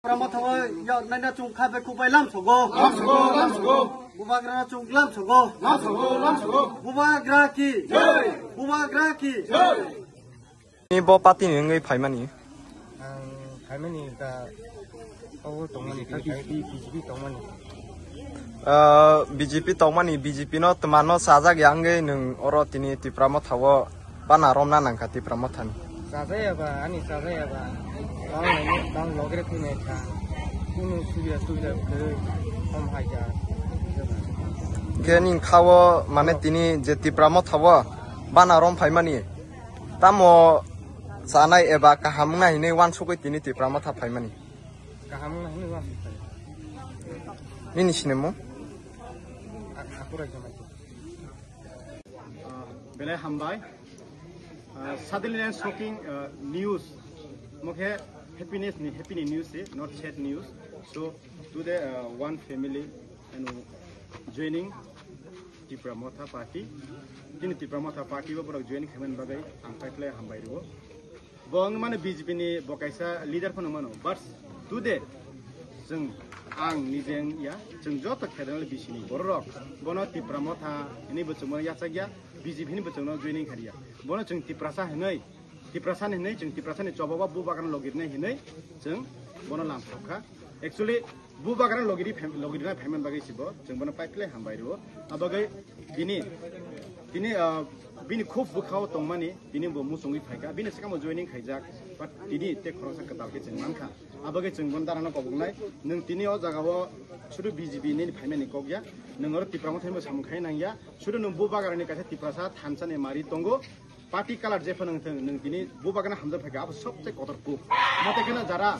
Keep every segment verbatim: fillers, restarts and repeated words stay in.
Tipra Motha o ya naina chung kha bai kubai lam sogo. Lam sogo, lam sogo. Bubagra na chung lam sogo. Lam sogo, lam sogo. Bubagra ki. Bubagra ki. Ni bo party ni wngwi phaimani? Ang phaimani ta obo tongmani, B J P, B J P tongmani. Ah, B J P tongmani, B J P no twma no chajak ya wngwi nwng oro tini Tipra Motha o bana romna nangkha Tipra Mothani. Chajaya ba, ani chajaya ba. Tang, tang logre thwinai kha. Kunu subiya subiya kwrwi hom hai kha. Khe ning kha o mane tini je Tipra Motha o bana rom phaimani. Tamo chanai eba kaham wngna hinwi wansugwi tini Tipra Motha phaimani. Kaham wngna hinwi wansuk phai. Nini sinimung? Ak-, aku raisa mai. Uh, belai hambai. Uh, suddenly and shocking, uh, news. Mokhe happiness ni, happy ni news se, not sad news. So today, uh, one family and joining Tipra Motha Party. Tini Tipra Motha Party bo borok joining khaimani bagwi ang paikhlai hambai rwo. Bo wng mano B J P ni bo kaisa leader phano mano, but today chwng, ang nije wng ya, chwng joto khedanal B C ni bororok bono Tipra Motha hinwi bo chwngno yachak ya, B J P ni bo chwngno joining kha ya. Bono chwng Tiprasa hinwi, Tiprasa ni hinwi chwng Tiprasa ni choba ba bubagra logirnai hinwi chwng bono lamsok kha. Actually, bubagra logiri phem-, logirina phaimani bagwi si bo chwng bono paikhlai hambai rwo. Abagwi bini, tini, ah, bini khub bwkhao tongmani, tini bo muchungwi phaikha, bini swkangbo joining khaijak, but tini tei khoroksa kwtal khe chwng mankha. Abagwi chwng bono darano koboknai, nwng tini o jagao sudu B J P nini phaimani kok ya, nwng oro Tipra Motha ni bo samung khai nang ya, sudu nwng bubagrani kaisa Tiprasa thansa ni mari tongo, party colour je phano nwng, nwng tini bubagrano hamjak phaikha, abo sobse kotor kuk. Mote kheno jara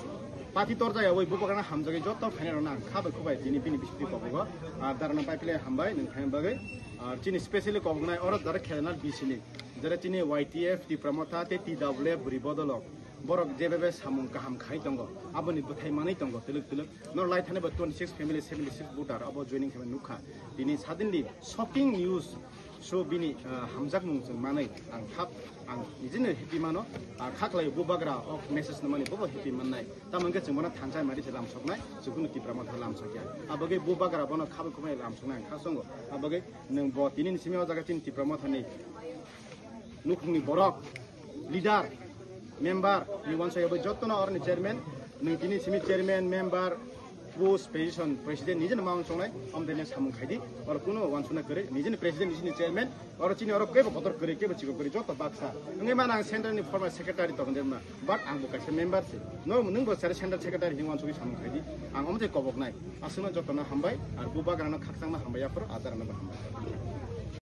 party torjak yawi bubagrano hamjagwi joto phainairokno ang kha bai khubai tini bini bisingtwi kobogo, ah, darano paikhlai hambai nwng phaimani bagwi. Ah, chini specially koboknai oro jara khedanal B C ni, jara chini Y T F, Tipra Motha tei T W F bwrwi bodolrok, borok jebebe samung kaham khai tongo, aboni bwthai manwi tongo twlwk twlwk. Norok lai thani bo twenty six family, seventy six voter abo joining khaimani nukha. Tini suddenly shocking news. So bini, ah, hamjakmung chwng manwi ang khap, ang nijini happy mano, ah, khaklai bubagra o message no mani bobo happy mannai. Tamo hwnkhe chwng bono thansa mari se lamsoknai, chwng kunu Tipra Motha lamsokya. Abagwi bubagra bono khabai khumai lamsoknai ang kha songo. Abagwi nwng bo tini ni simi o jaga chini Tipra Mothani nukhungni borok, leader, member ni wansuk ya bai jotono oroni chairman, nwng tini simi chairman, member, post, position, president nijeno ma wansuknai, omtene samung khaidi, oro kuno wansukna kwrwi, nijeni president, nijeni chairman, oro chini oro kebo kotor kwrwi, kebo chikon kwrwi, joto baksa. Wngwi mano ang central ni former secretary tongde ma, but ang bo kaisa member se. No, nwng bo sare central secretary hinwi wansukwi samung khaidi, ang omtei koboknai. Aswkno jotono hambai, ar bubagrano khakchangma hambai, aphuru adarano bo hambai.